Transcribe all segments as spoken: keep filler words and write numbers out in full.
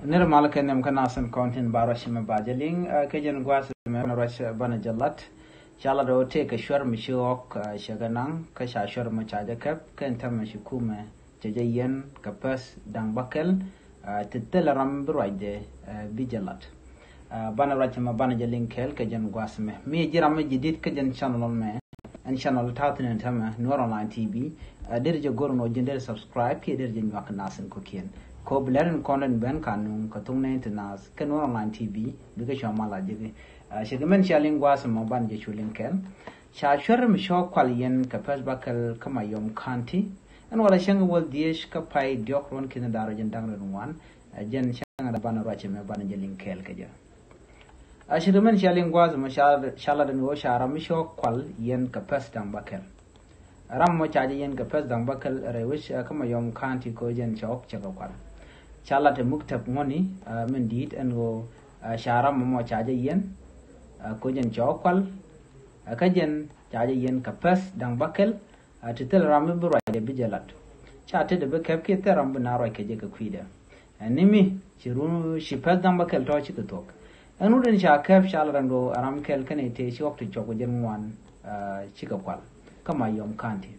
Nir mal kɛ nem kä nasin kɔn tin ba ruac mɛ ba jɛ liŋ, ɛ, kɛ jɛn gua̱a̱th mɛ ruac banɛ jɛ lat. Ca lat ɔ tëë kɛ cuɛr mi ci ɣɔk, ɛ, cɛ kɛ naŋ, kä ca cuɛr mɔ ca jɛ kɛp, kɛ ɛn täämɛ ci kumɛ cɛ jɛ yɛn kɛ pɛth da̱ŋ bäkɛl, ɛ, ti thilɛ ram bi ruacdɛ, ɛ, bi jɛ lat. Ɛ, banɛ ruac mɛ banɛ jɛ liŋ kɛɛl kɛ jɛn gua̱a̱th mɛ. Mi ji̱ ram mi ji̱ di̱t kä jɛn channel mɛ. Ɛn channel ta̱a̱ thi̱n ɛn täämɛ Nuer Online T V. Ɛ, der jɛ go̱r nɔ ji̱n der subscribe kiɛ der jɛ nyuak nasin kɔ̱kiɛn. Kɔ bi lɛr in kɔn den ben ka nuŋ kɛ thok nɛy ti naath kɛ Nuer Online T V bikɛ cua mal a jek. Ɛ, ci kɛ mɛn cia liŋ gua̱a̱th mɔ banɛ jɛ cu liŋ kɛɛl. Ca cuɛr mi cɔk kual yɛn kɛ pɛth bäkɛl kä Mayom County. Ɛn walɛ cäŋ wäl dhieec kä pay diɔ̱k ruɔ̱n ki̱n da̱r jɛn da̱ŋ rɛw ŋuan. Ɛ, jɛn cäŋ da banɛ ruac mɛ banɛ jɛ liŋ kɛɛl kɛ jɛ. A ci ri mɛn cia liŋ gua̱a̱th mɔ ca, ca lat ɛn ɣöö ca ram mi cɔk kual yɛn kɛ pɛth da̱ŋ bäkɛl. Ram mɔ ca jɛ yɛn kɛ pɛth da̱ŋ bäkɛl rɛy wec, ɛ, kä Mayom County kɛ ɣöö jɛn cɔk cɛ kɛ kual. Ca lat ɛ muktab ŋuɔ̱ni, ɛ, min di̱i̱t ɛn ɣöö, ɛ, ca ram mɔ ca jɛ yɛn, ɛ, kɛ ɣöö jɛn cɔk kual, ɛ, kä jɛn ca jɛ yɛn kɛ pɛth da̱ŋ bäkɛl, ɛ, ti thil ram mi bi ruacdɛ bi jɛ lat. Ca tetdɛ bi kɛp kiɛ thil ram bi na ruac kɛ jɛ kɛ kui̱dɛ. Ɛ, ni mi ci run ci pɛth da̱ŋ bäkɛl tɔ̱ cikɛ thuɔ̱k. Ɛn wut in ca kɛp ca lat ɛn ɣöö ɛ ram kɛl kɛnɛ tëë ci ɣɔk ti cɔk kɛ jɛn ŋuan, ɛ, cikɛ kual kä Mayom County.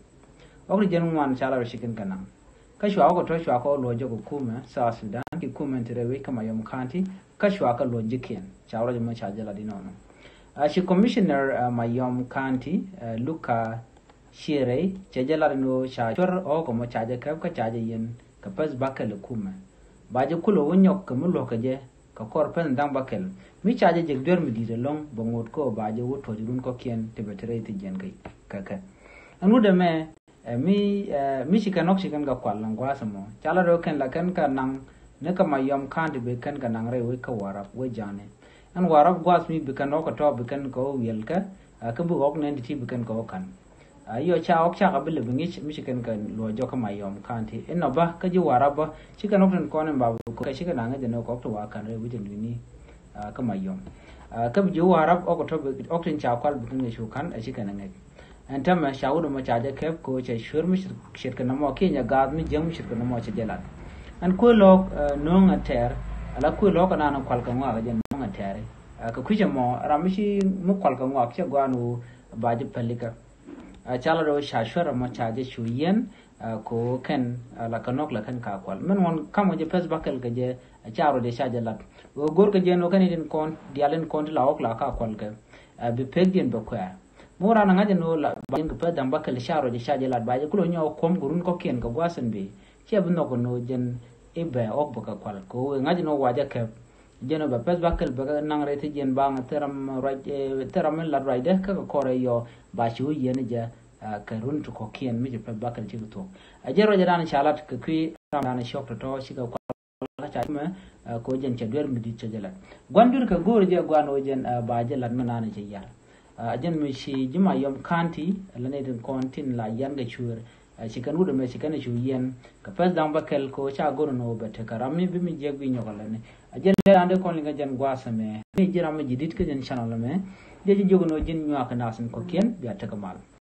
Ɣɔk ti jɛn ŋuan ca lat ɔ ci kɛn kɛ naŋ. Kä cua ɣɔk ɛ tɔ̱ cua kɛ ɣɔk luɔ̱c jɔk ɛ kumɛ South Sudan ki kumɛ ti rɛy wec kä Mayom County. Kä cua kɛ luɔ̱c ji̱kiɛn ca ruac ɛmɔ ca jɛ lat inɔnɔ. Ɛ, ci commissioner, ɛ, Mayom County, ɛ, Luka Ciɛ rɛy cɛ jɛ lat ni ɣöö ca cuɛr ɣɔ̱k ɛmɔ ca jɛ kɛp kä ca jɛ yɛn kɛ pɛth bäkɛl ɛ kumɛ. Ba jɛ kulɛ wä nyɔk kɛ mi luɔ̱k kɛ jɛ kɛ kɔr pɛth da̱ŋ bäkɛl. Mi ca jɛ jek duer mi di̱i̱t ɛlɔ̱ŋ bɛ ŋot kä ba jɛ wä tuɔ̱c run kɔ̱kiɛn ti bɛ ti rɛy thi jiɛn kɛ kɛ. Ɛn wut ɛmɛ, ɛ, mi, ɛ, mi ci kɛn ɣɔ̱k ci kɛn kɛ kual ɛn gua̱a̱th ɛmɔ. Ca lat ɣöö kɛn la kɛn kɛ naŋ ni kɛ Mayom County bɛ kɛn kɛ naŋ rɛy wec kä Warrap wec ja̱a̱ni. Ɛn Warrap gua̱a̱th mi bi kɛn ɣɔ̱k kɛ tɔ̱ bi kɛn kɛ ɣöö wiɛl kɛ, ɛ, kä bi ɣɔ̱k nɛn ti ti bi kɛn kɛ ɣöö ka̱n. Ɛ, yɔ ca ɣɔ̱k cakɛ bi lɛ bi ŋi̱c mi ci kɛn kɛ luɔ̱c jɔk kä Mayom County. Inɔ bä kä ji̱ Warrap bä ci kɛn ɣɔ̱k tin kɔn in ba bi kɛ ci kɛn a ŋäc ɛn ɣɔ̱k ti wa ka̱n rɛy wi̱c ɛn dui̱ni, ɛ, kä Mayom. Ɛ, kä bi ji̱ Warrap ɣɔ̱k tɔ̱ bi ɣɔ̱k tin ca kual bi kɛn kɛ cu ka̱n ɛ ci kɛn ɛ ŋäc. Ɛn täämɛ ca wut ɛmɔ ca jɛ kɛp kɛ ɣöö cɛ cuer mi ce̱tkɛ nɔmɔ kiɛ nyɛ gaath mi jiäk mi ce̱tkɛ nɔmɔ cɛ jɛ lat. Ɛn kuëë lɔ̱ɔ̱k, ɛ, no̱o̱ŋ ɛ tɛɛr, ala kuëë lɔ̱ɔ̱k ɛnan kual kɛ ŋɔak ɛ jɛ no̱o̱ŋ ɛ tɛɛri. Ɛ, kɛ kui̱c ɛmɔ ram mi ci mi kual kɛ ŋɔak cɛ gɔaa ni ɣöö ba ji̱ pälikä. Ɛ, ca lat ɣöö ca cuer ɛmɔ ca jɛ cu yiɛn, ɛ, kɛ ɣöö kɛn, ɛ, la kɛ nɔk la kɛn ka kual. Min ŋuɔ̱n ka̱m kɛ jɛ pɛth bäkɛl kɛ jɛ, ɛ, ca rɔ jɛ ca jɛ lat. Ɣöö go̱r kɛ jɛ ni ɣöö kɛn itin kɔn diaal in kɔn ti la ɣɔ̱k la ka kual kɛ, ɛ, bi pekdiɛn bɛ kuɛɛr. Mi wä raan ɛ ŋa̱c ɛn ɣöö la ba ji̱n kɛ pɛth da̱ŋ bäkɛl ca ruac ca jɛ lat ba jɛ kulɛ nyɔk kɔm kɛ run kɔ̱kiɛn kɛ gua̱a̱th in bëë. Ciɛ bi nhɔk ɛn ɣöö jɛn i̱ bɛ ɣɔ̱k bɛ kɛ kual kɛ ɣöö ŋa̱c ɛn ɣöö wa jɛ kɛp. Jɛn ɣöö bɛ pɛth bäkɛl bɛ kɛ naŋ rɛy thi jiɛn baŋ thil ram ruac, ɛ, thil ram in lat ruacdɛ kä kɛ kɔrɛ yɔ ba ci wä yiɛn jɛ, ɛ, kɛ run ti kɔ̱kiɛn mi ci pɛth bäkɛl cikɛ thuɔ̱k. Ɛ jɛn ruac ɛ raan ca lat kɛ kui̱ ram raan ciɔk tɔ̱tɔ̱ cikɛ kual. Ca mɛ, ɛ, kɛ ɣöö jɛn cɛ duer mi di̱t cɛ jɛ lat. Gua̱n duer kɛ go̱o̱r jɛ gua̱n ɣöö jɛn, ɛ, ba jɛ lat mi naan cɛ yar. Ɛ, jɛn mi ci ji̱ Mayom County, ɛ, la nɛy tin kɔn tin la yan kɛ cuer. Ɛ, ci kɛn wut ɛmɛ ci kɛn cu yiɛn. Kɛ pɛth da̱ŋ bäkɛl kɛ ɣöö ca go̱r ni ɣöö bɛ tekɛ ram mi bi mi jiɛk bi nyɔk ɛ lɛni. Ɛ, jɛn lɛ raan dee kɔn liŋ kɛ jɛn gua̱a̱th ɛmɛ. Mi ji̱ ram mi ji̱ di̱t kä jɛn channel ɛmɛ. Jɛ ji̱ jiök ni ɣöö ji̱n nyuak kɛ nath in kɔ̱kiɛn bia tekɛ mal.